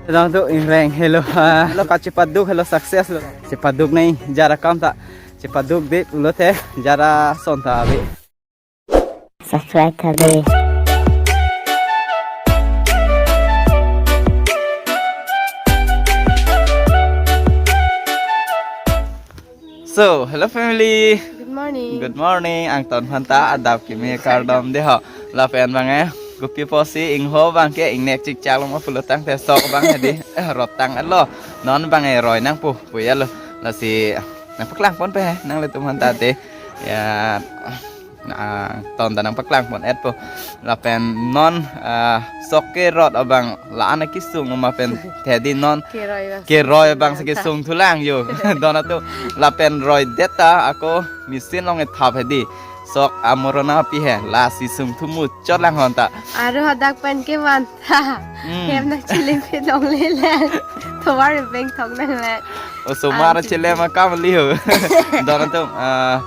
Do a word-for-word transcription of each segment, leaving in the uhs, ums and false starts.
Dong tu ingreng helo, ah, helo kachepaduk helo success lo. Chepaduk nai jara kam ta. Chepaduk dik lo te jara son ta abi. Subscribe ta de. So, hello family. Good morning. Good morning. Angton phanta adap kimi kardom de ho. Lapen bang eh, kopi pusi ingho bang ke ingnek chikchak lo ma pulo tangte sok bang hedi, eh, rot tang-et lo. Non bang eh roi nangpo, pu ya lo. Lasi nangpaklang pon pe he, nanglitum phanta te. Ya, ah, ton ta nangpaklang pon-et po. Lapen non, ah, sok kerot abang la-an akesung ma pen hedi non keroi bang, keroi bang si kesung thulang yo. Don atum lapen roi det ta ako machine along ethap hedi. Sok amorona pi he, lasi sung thu muchot lang hon ta. Aro hadak pen ke van ta. Hmm. Hem nangchilem phe longle lang. Tovar beng thok nang lang. Osomar chilem akam liho. Don atum, ah,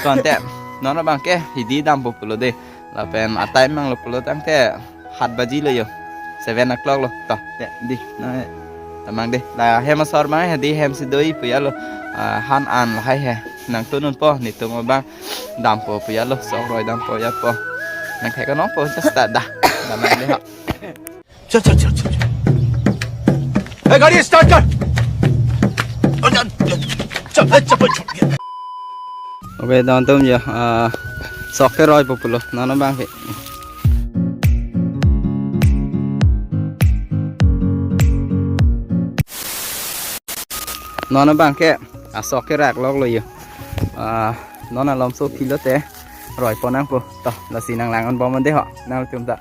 tangte non bang ke hedi dampo pulo de. Lapen a-time mang lo pulo tangte hat baji lo yo. Seven o'clock lo. Ta, te, di, na, ta mang de. La hem asor mang hedi hem si do-i pu ya lo. Ah, han an lahai he. Nangtun un po, netum abang dampo pu ya lo, sok roi dampo ya po. Nangthek nangpo, just ta da. Ta mang de ho. चल, चल, चल, चल, चल। ए, गाड़ी स्टार्ट कर। चल, ए, चप्पल छूट गया। Okay, don atum yo, ah, sok keroi po pulo, non bang ke. Non bang ke, ah, sok kerak lok lo yo. Ah, non alom so kilo te, roi pon nangpo, to, lasi nanglang un bom de ho, nangtum ta.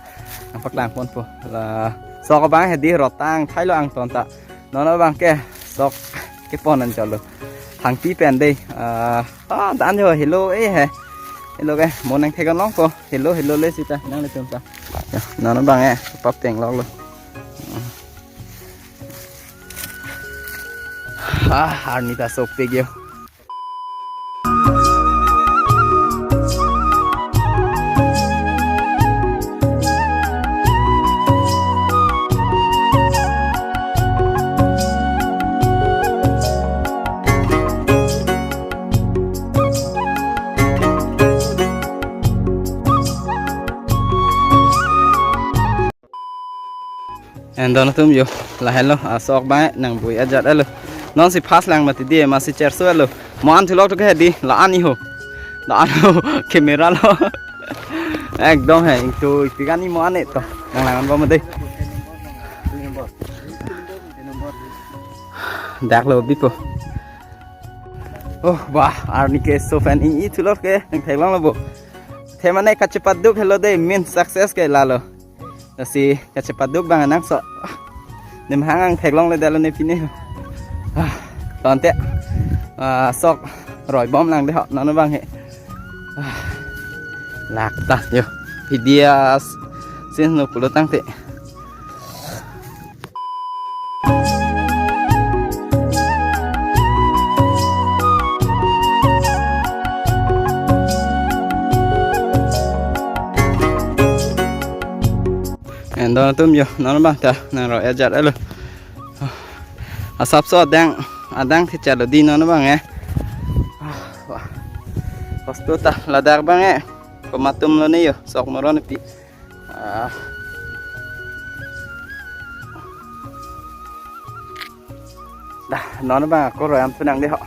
Nangpaklang pon po. La sok abang hedi rot tang thai lo angton ta. Non abang ke sok kepon an cholo. Hangpi pen de. Ah, ah, dan jo helo eh he. Helo ke mo nangthek nangpo. Helo helo le sita nanglitum ta. Ya, non abang eh pap teng lok lo. Ah, arni ta sopik yo. En don atum yo, lahelo, ah, sok bang nang bui ajat alo. Non si pass lang mati di, masi cherso alo. Mo an thulok to ke di, la-an ni ho. La-an ho, camera lo. Ekdom he, ingtu ipi kani mo an e to. Nanglang an bom de. Dak lo bipo. Oh, bah, arni ke so fan ing-i thulok ke, nangtheklong lo bo. Themane kachepaduk helo de, main success ke lalo. Lasi kachepaduk bang nang so. Nemhang ang theklong le dalo ne pine. Ah, tangte. Ah, sok roi bom lang de ho, non bang he. Ah, lak ta yo. Hidias sin no pulo tangte. En don atum yo, non bang ta, nang roi ajat alo. Asapso adang, adang thechalo di non bang eh. Wah. Kosto ta, ladak bang eh. Komat atum lo ne yo, sok moron pi. Ah. Dah, non bang ako roi an penang de ho.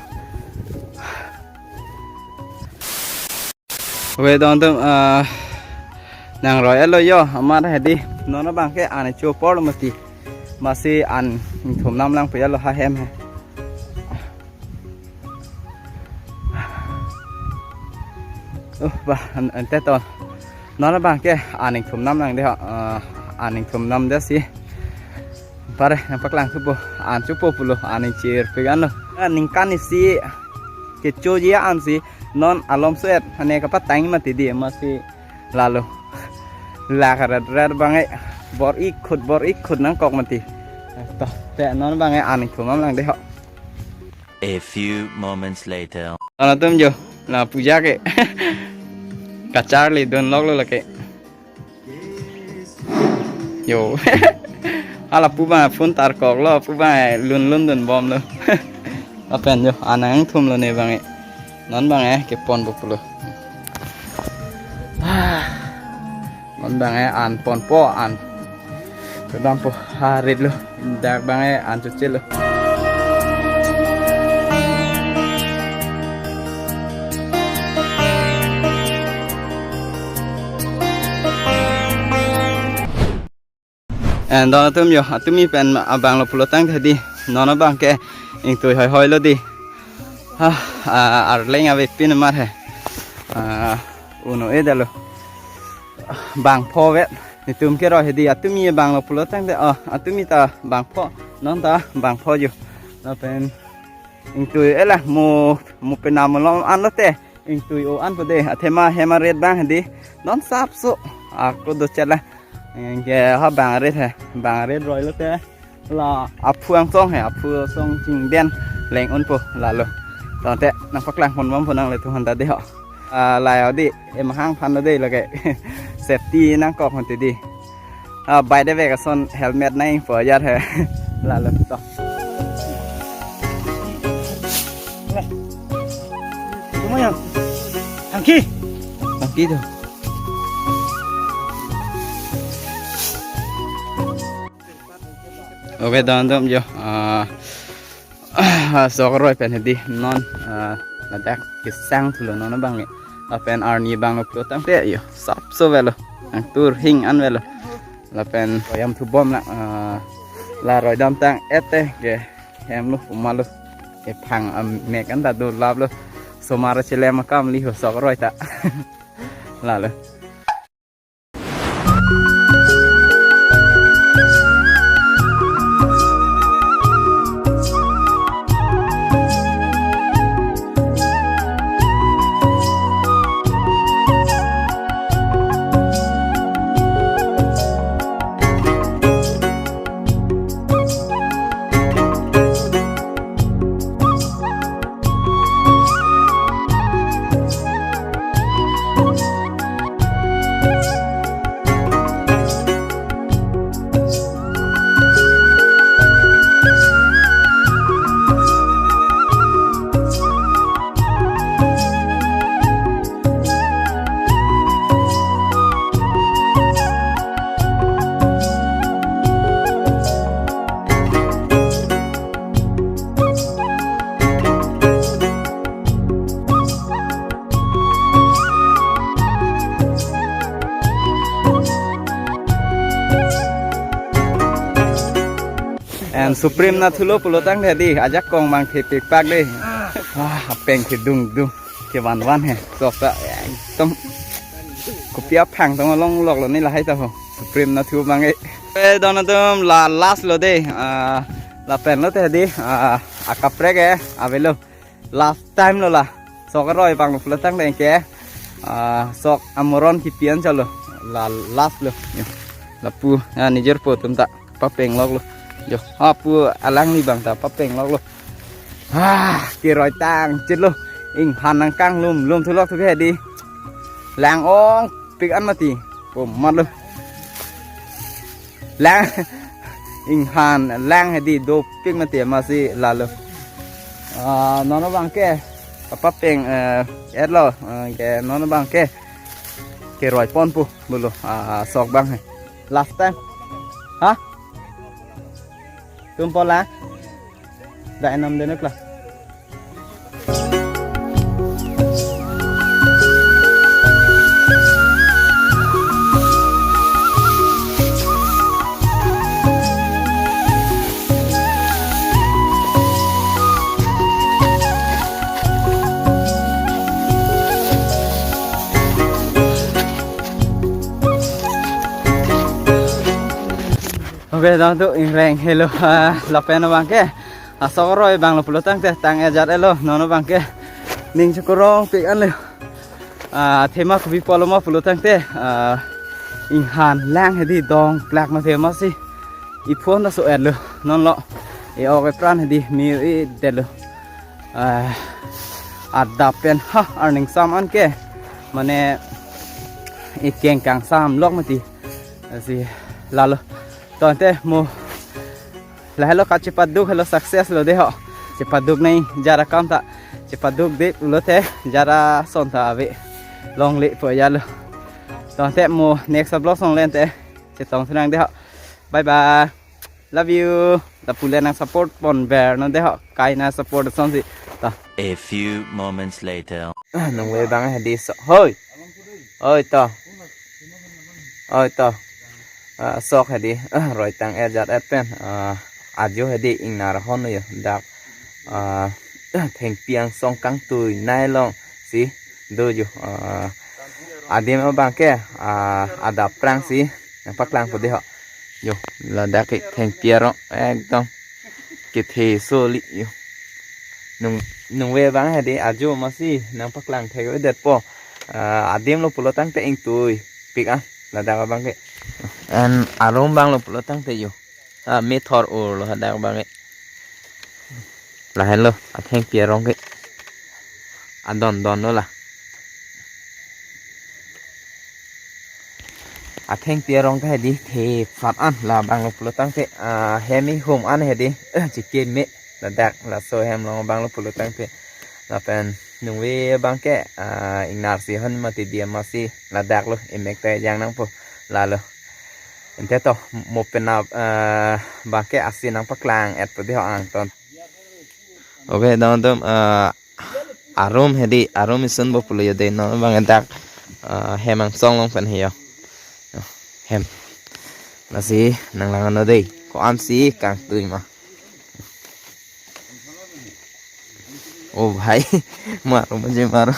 We don atum, ah, nang roi alo yo, amat hedi, non bang ke an cho por mati. Masi an thum nam lang pe alo ha hem he. Uh, bah, an, ante to. Non bang ke an ingthum nam lang de ho, eh, an ingthum nam de si. Pare, nangpaklang thupo, an chupo pulo, an ingchir pegan lo. An ningkan isi kechoji an si, non alom suet, ane kapatang mati di, masi lalo. Lak rat rat bang eh, bor-i khut, bor-i khut nangkok mati. To, te non bang eh, an ingthum nam lang de ho. A few moments later. Don atum jo, la puja ke. Kacharli don lok lo lake. Yo. Hala pu abang phone tarkoklo, pu abang lun lun dunbomlo. Lapen jo, an nangthumlo ne abang. Non abang ke ponpo pulo. Non abang an ponpo an. Kedampo ha ritlo. Dak abang an chuchelo. And don atum jo, atumi pen abanglo pulo tangte di. Non abang ke ingtui hoihoilo di. Ha, ah, arleng avepin mar he. Ah, unu-e detlo. Bangpho vet. Netum keroi hedi atumi banglo pulo tangte, oh, atumi ta bangpho, non ta bangpho jo. Lapen ingtui ela mo, mo penam malom anlo te. Ingtui o-anpo de, athema hem arit abang hedi. Non sapso. Ako do chala. Ingke ha bang arit he. Bang arit roilo te. La aphu angsong he, aphu angsong chingden leng unpo lalo. Tangte nangpaklang ponbompo nanglitum aphanta de ho. Ah, la yo di, emahang aphanlo de lake. Safety nangkok honte di. Ah, by the way, kason helmet nangpo ajat he. Lalo to. Semuanya. Tangki. Tangki to. Okay, don atum jo. Ah, sok roi pen hedi non, ah, ladak kesang thulo non abang ke. Lapen arni banglo pulo tangte jo, sapso velo. Nangtur hing an velo. Lapen roidam thubom na, ah, la roidam tang-et te ke hemlo pumalo. Kephang amek an ta dolaplo. Somar chelem akam li ho sok roi ta. Lalo. And Supreme nathulo pulo tangte di, ajakong mang thepikpak de. Ah, apeng kedungdung, kevanvan he. Sok ta ekdom kopi aphang tong longloklo ne lahai ta ho. Supreme nathu abang ke. Eh, don atum la last lo de. Ah, lapen lo te di. Ah, akaprek ke avelo. Last time lo la. Sok roi abanglo pulo tangte ke. Ah, sok amoron kipi an chalo. La last lo. Yo. Lapu, ah, nijor po atum ta papengloklo. Jo, ha pu alangli abang ta papengloklo. Ah, keroi tangchitlo. Inghan nangkanglum lum thulok thu ke di. Lang ongpik an mati. Komatlo. Lang inghan lang hedi dopik mati amatsi lalo. Ah, non abang ke. Apa peng, eh, etlo, eh, ke non abang ke. Keroi ponpo pulo, ah, sok abang he. Last time. Ha? Tum pola. Da enam denuk la. Okay, don atum ingreng helo, ah, lapen abang ke. Ah, sok roi abanglo pulo tangte tang-et jat etlo, non abang ke. Ning chokorong pik anlo. Ah, thema kopi pulo ma pulo tangte, ah, inghan lang hedi dongplak ma thema si. Iphone ta so-etlo, non lo. E-ok epran hedi mi-i detlo. Ah, adap pen ha arning sam an ke. Mane ikeng kangsamlok mati. Lasi lalo. Tangte mo Lahelo kachepaduk helo success lo de ho. Chepaduk nai jara kam ta. Chepaduk de pulote jara son ta ave. Longle po ya lo. To te mo next vlog song lente. Chetong sinang de ho. Bye bye. Love you. Lapu le nang support pon ber non de ho. Kaina support sonsi. To. A few moments later. Nungve bang hedi so. Hoi. Oi to. Oi to. Ah, sok hedi. Ah, roi tang-et jat-et pen. Ah, ajo hedi ingnar hon yo. Dak. Ah, thengpi angsong kangtui nai long si do yo. Ah, adim abang ke. Ah, adap prang si. Nangpaklang po de ho. Yo, ladak ke thengpi arong ekdom kethe soli yo. Nung, nungve bang hedi ajo masi nangpaklang thek-o det po. Ah, adim lo pulo tangte ingtui pik an ladak abang ke. An arum bang lo pulo tangte yo. Ah, me thor ur lo hadak abang ke. Lahenlo athengpi arong ke. Adon don lo la. Athengpi arong ta hedi the phat an labang lo pulo tangte, ah, hem ihum an hedi, eh, chicken me ladak laso hem long bang lo pulo tangte. Lapen nungve bang ke, ah, ingnar si hon mati dia masi ladak lo imek ta jang nangpo lalo. Ente to mo penap, ah, bang ke asi nangpaklang-et po de ho angton. Okay, dam dam, ah, arum hedi, arum isun bo pulo yo de non bang dak, ah, hem angsong long pen he yo. Yo, hem. Lasi nanglang ano de. Ko-an si kangtui ma. Oh bhai, marum aje marum.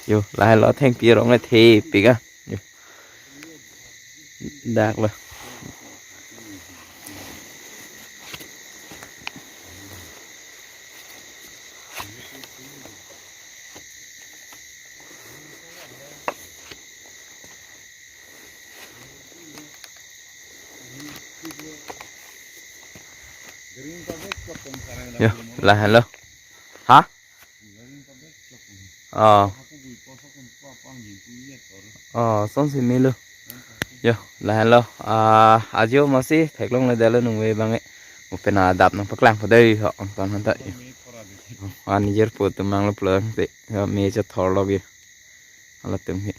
Yo, lahelo thengpi arong le the pik a. Yo. Dak lo. Yo, lahelo. Ha? Oh. Oh, sonsi melo. Yo, lahelo. Ah, ajo masi theklong le dalo nungve bang e. Mo pen adap nangpaklang po de ho angton hanta. Yo. An jer po tum mang lo pulo tangte. Yo, me chethor lo yo. Halatum he.